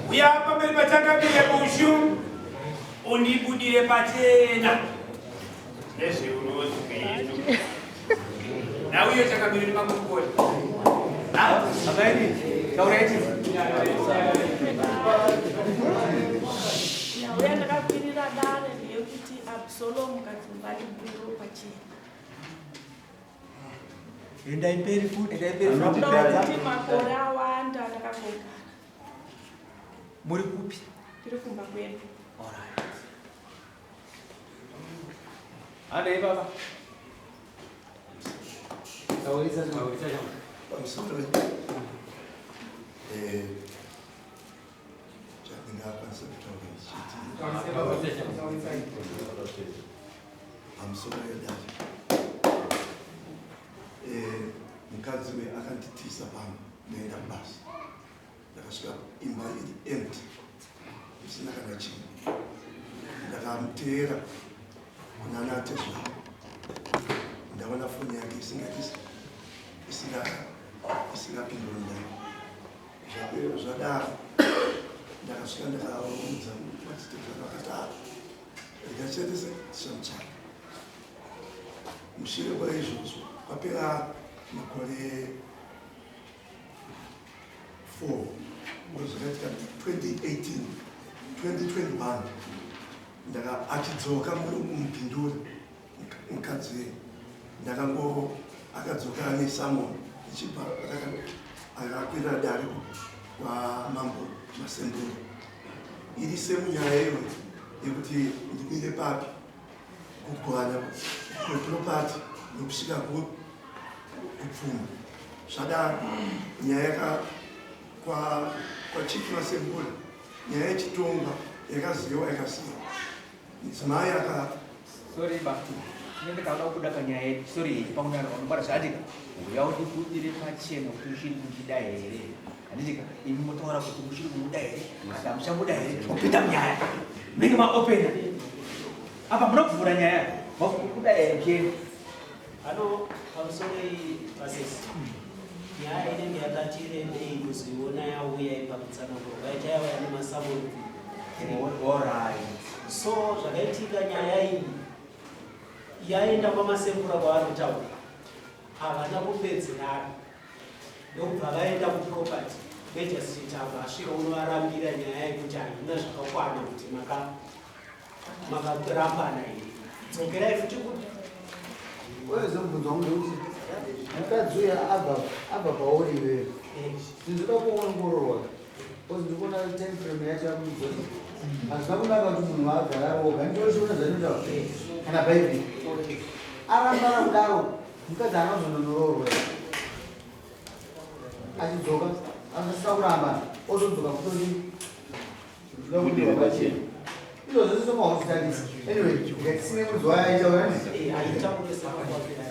Uya pamberi paChangamire Bushu undibudire pachena nezveurozi hwedu. Nauyo Changamire nemakurukota. Nyaya ndakakwirira dare ndeyekuti Absalomu Kadzimba ndibudiro pachena. Endai mberi futi. Endai mberi futi. Ndokuti makore awanda ndakangogara. Muri kupi? Tiri kumba kwedu. Alright. Handei baba. Taurisa Taurisa chama. Pamusoro eh chandingakwanisa kutaura ndichiti pamusoro yedare eh, mukadzi uyu akanditiza pano ndaenda kubasa ndakasvika imba iri empty isina kana chinhu ndakamuteera kunana atezvaro ndaona foni yake isingapinduri ndai zvadaro ndakasvika ndakaudza madzitezvaro akati ah, rega tichaitese tichamutsvaka mushure kwaizvozvo kwapera makore 4 zvakaitika 2018 2021 ndaka achidzoka mupinduri mukadzi ndakango akadzoka ane samon ichibva akakwira dare kwamambo Masembura iri semunyaya iyoyo yekuti ndimire papi kugwana kwepropati nokusvika kupfuma zvadaro nyaya yaka kwachief Masembura nyaya yechitongwa yakaziwa yakasiwa mudzimai aka Sorry ba. Tinenge tauda kubuda panyaya yedu. Sorry iyi pakunara vanobara zvadika. Uya undibudire pachena kuti uchiri kundida here. Handiti ka imi motaura kuti muchiri kumuda here kana muchamuda here. Kupinda munyaya. Munenge maopena. Apa munobvura nyaya. Makubuda here keni. Ano pamusoro iyi vasesi. Nyaya inenge yakati rebei kuzoiona yauya ipakutsanangurwa yachayauya nemasamoni. Alright. So zvakaitika nyaya iyi yaenda kwamasembura kwavari kutaura havana kupedzerana ndokubva vaenda kuproperty magistrate ava asvika unovarambira nyaya yekuti haina zvakakwana kuti makarambana here dzokerai futi kuti Uye mubvunzo wangu ndekuti mukadzi uyu abva pauri iwewe ndinoda kuongororwa because ndikuona time frame yacho yakumudzosa hazvina kunaka kuti munhu agara ari oga ndinochiona zvandinotaura kana bhaibheri arambana kudaro mukadzi anozononoroorwa achidzoka asisina kurambana ozodzoka kutoti ndoda pachena izvozvo zvisomahospitalisi anyway ngatisine mudzi wayo aitaura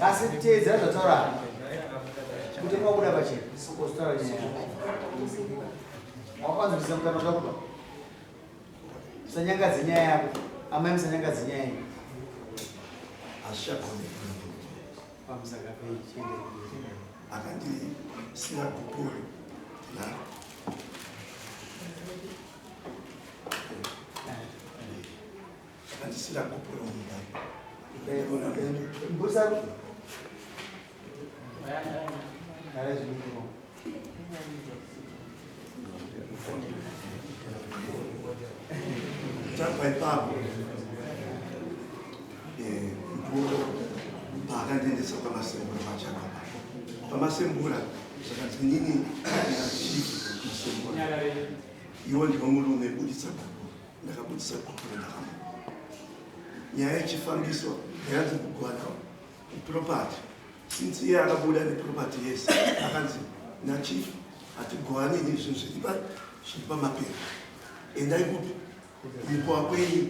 asi teedzera zvataura kuti wabuda pachena ozotaura nyaya wakwanzwisa mukana uda kuba musanyangadze nyaya yako amai musanyangadze nyaya yenyu hazvichagone pamusaka pei akandisira gupuro naro akandisira gupuro mumba mbusa tabva ipapo ndipo paakandiendesa kwamasembura pachaka pamasembura zvakanzi inini chief Masembura iwo ndiwo murume buditsa gupuro ndakabudisa gupuro ndakamu nyaya yechifambiso yakanzi kugwana property since iye akabuda neproperty yese akanzi nachief hatigwani nezvinhu zviri pamapepa endai kupi kumukova kwenyu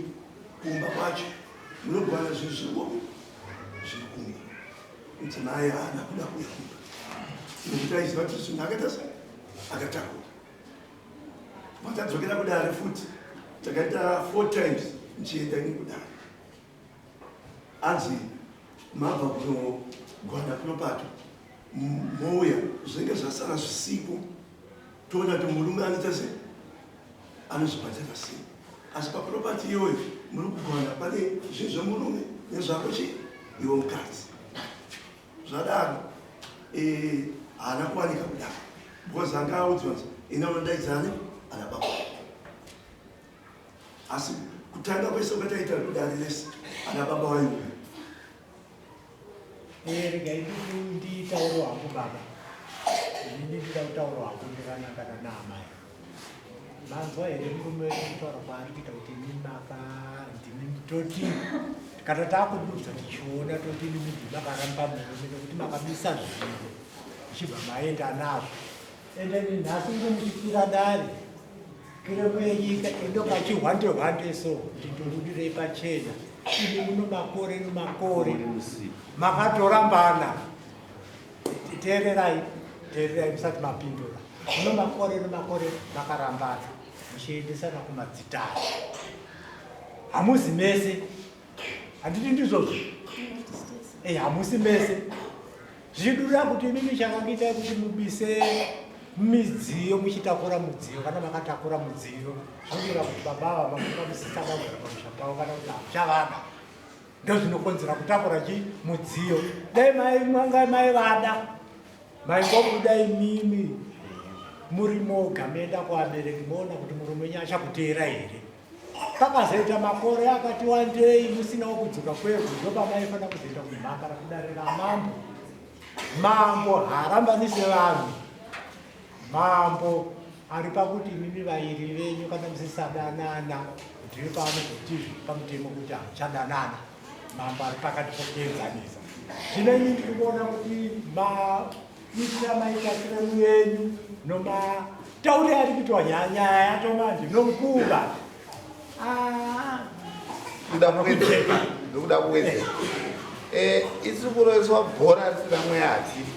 kumba kwacho munogwana zvinhu zviri zviri kumba mudzimai haana kuda kuya kumba nekuti aiziva kuti zvinhu akaita sei akatakura vatadzokera kudare futi takaita four times ndichienda ini kudare anzi mabva kunogwana kunopato mouya zvinenge zvasara zvisipo toona kuti murume anoita sei Anozvibhadhara sei? Asi paproperty iyoyo muri kugovana pane zvinhu zvemurume nezvako chi iwe mukadzi. Zvadaro eh, haana kuwanika kudaro because anga audzwa kuti ina unodaidzane ana baba. Asi kutanga kwese kwataita kudare rese ana baba vaiuya. Eh, regai nditaure hangu baba. Ini ndinoda kutaura hangu ndakanangana naamai. Manzwa here murume wedu kutaura kwaari kuita kuti imi maka ndimi toti kana takududza tichiona toti imi ndimi makaramba murume nekuti makabisa zvinhu muchibva maenda nazvo. Ende nhasi ngo muchikwira dare kiremu yenyika indoka chihwande hwande so kuti ndobudirei pachena imi muno makore nomakore makatorambana. Teererai, teererai musati mapindura. Muno makore nemakore makarambana muchiendesana kumadzitare. Hamuzi mese. Handiti ndizvozvo? Eh, hamusi mese. Zvichidurira kuti imimi chakangiitai kuti mubise midziyo muchitakura mudziyo kana makatakura mudziyo zvinodura kuti baba ava makanga musisada kugara pamusha pavo kana kuti hamuchavada. Ndozvinokonzera kutakura chi mudziyo. Dai mai manga mai vada maingobuda imimi muri moga moenda kuvabereki moona kuti murume wenyu achakuteera here. Pakazoita makore akati wandei musinawo kudzoka kwevhu ndopamaifanira kuzoenda kumhangara kudare ramambo. Mambo haarambanise vanhu. Mambo ari pakuti imimi vairi venyu kana musisadanana ndiye paanozoti pamutemo kuti hamuchadanana. Mambo ari pakati pokuenzanisa. Zvino ini ndiri kuona kuti maitira maita kiremu yenyu nomatauri ari kuitwa nyaya yacho manje nomukuva. Ah. Ndokuda kuwedzera. Eh, isu kuroeswa bhora risina mweya hatidi.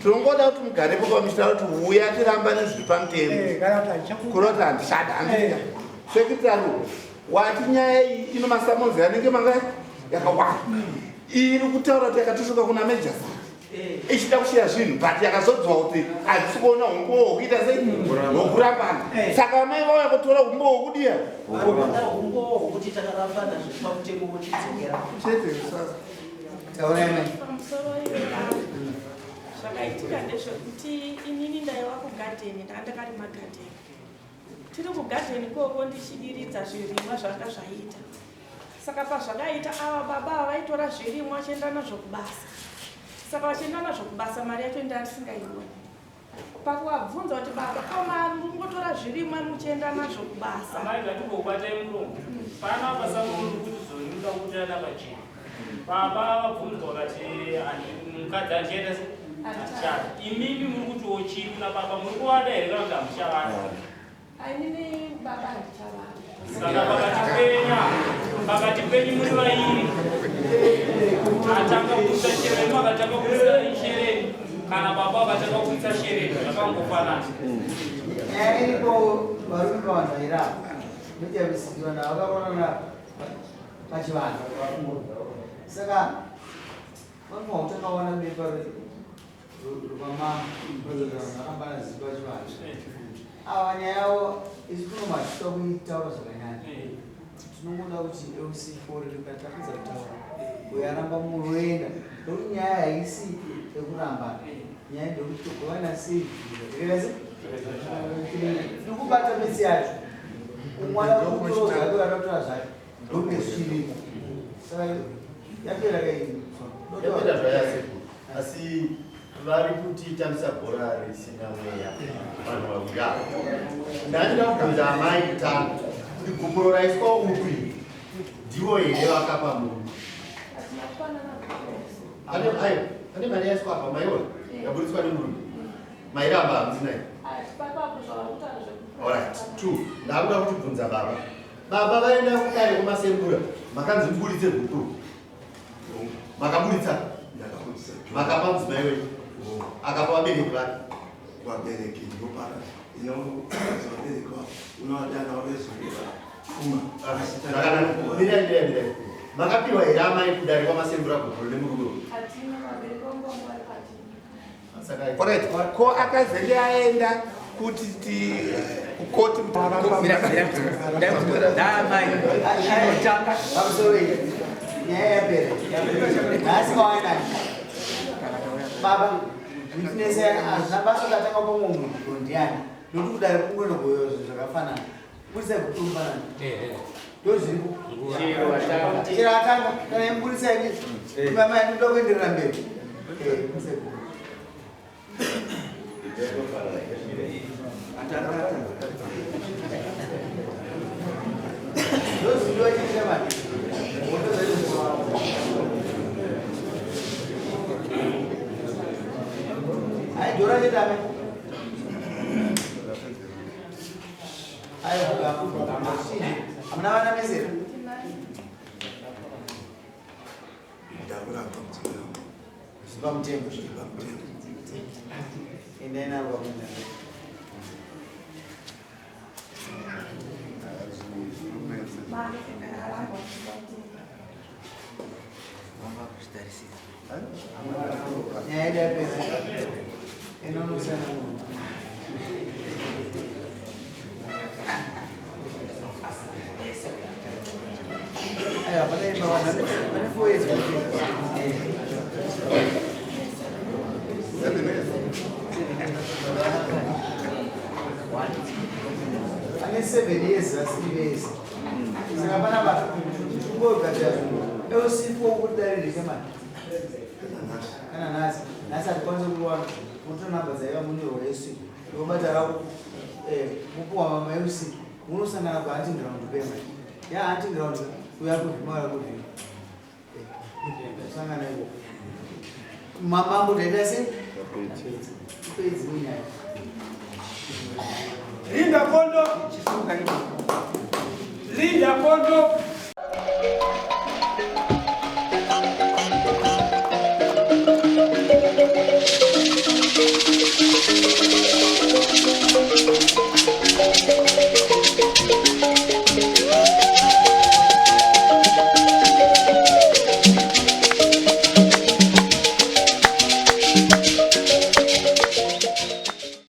Tinongoda kuti mugarepo pamuchitaura kuti huya tirambane zviri pamutemo. Eh, Kureva kuti handichada handida. Sekretary wati nyaya iyi ino masamonzi anenge manga yakawanda. Iri kutaura kuti yakatosvika kuna Major Sati. ichida kusiya zvinhu but yakazodzwa kuti handisi kuona umbowo hwokuita sei hwokurambana eh. saka amai vauya kutora umbowo hwokudiya umbowo hwokuti takarambana zviri pamutemo wotidzokera chete zvakaitika ndezvekuti inini ndaiva kugadheni ndanga ndakarima gadheni tiri kugadheni ikoko ndichidiridza zvirimwa zvanga zvaita Saka pazvakaita ava baba ava vaitora zvirimwa vachienda nazvo kubasa. Saka vachienda nazvo kubasa mari yacho ndaa ndisingaioni. Pakuvabvunza kuti baba ko mari muri kungotora zvirimwa muchienda nazvo kubasa. Amai ngatimbokubatai muromo. Pana apa samuri kuti zoni muda kubudirana pachena. Baba vabvunzwa vakati mukadzi achienda se handichada. Imimi muri kutiwo chii kuna baba muri kuvada here kana kuti hamuchavada? Inini baba handichavada. Saka pakati penyu pakati penyu muri vairi atanga kuisa shereni akatanga kuisa shereni kana baba akatanga kuisa shereni zvakangofanana. Nyaya iripo varume pavanhu vairapa ndochavisiriwa navo vakaronana pachivanhu saka vanofanira kutanga wana bepa Ava nyaya yavo isu tinomatisa kuitaura zvakanyanya tinongoda kuti lc4 rika tapedza kutaura uyo aramba muroenda ndokuti nyaya haisi yekuramba nyaya ndekuti togovana sei tikaita se tikubata misi yacho umwe ada kutora zvake uyo ada kutora zvake ndokunge zvichiripo saka yapera kaini yapera zvayasekuru asi vari kutitambisa bhora risina mweya vanhu vaviri ava ndandida kubvunza amai kutanga kuti gupuro raiswa upi ndivo here vakapa munhu ayo pane mari yaiswa apa maiona yaburitswa nemurume mairamba hamusina Alright, two. Ndakuda kutibvunza baba. Baba vaenda kudare kumasembura makanzi muburitse gupuro. Makaburitsa? Makapa mudzimai wenyu. Akapa vabereki vake. Vabereki ndopara. Ino vabereki vavo unovadana vavezoreva pfuma. Zvakanaka. Mirai mirai mirai. Makapiwa here amai kudare kwamasembura gupuro nemurume uyu? Hatina vabereki vangu vangu vari patina. Alright, ko akazenge aenda kuti ti kukoti. Ndamai. Pamusoro iyi nyaya yapera nhasi mawainani baba witness hazvina basa ukatanga pamwe munhu ndiani nokuti kudare kungoenda kuyoyo zvinhu zvakafanana budisai kutumbanana ndozviripo. Chero atanga kana imubudisai mama ndinoda kuenderera mberi. Budisai. Ndozvidiwa chete mani. Ai jora chete ame. Ai hamuna vana mese? Ndakuramba mudzimai wangu. Pamutemo. Pamutemo. Endai naro pamunda. Nyaya yedu yapera, inonosiyana munhu. Aiwa, pane imba vanhu vane 4 years. Ane 7 years asiri vese, saka panapa tingogadzira zvinhu eusiku wokuti dare ndechemani kana nhasi nhasi hatikwanisi kuwana moto namba dzaiva munyorwa yeusiku yobata rako mupuwa mama yeusiku munosangana kuhunting ground pema ya hunting ground uya kuvhima uya kuvhima kusangana iko mambo taita sei kupedzi munyaya. Linda Kondo. Linda Kondo.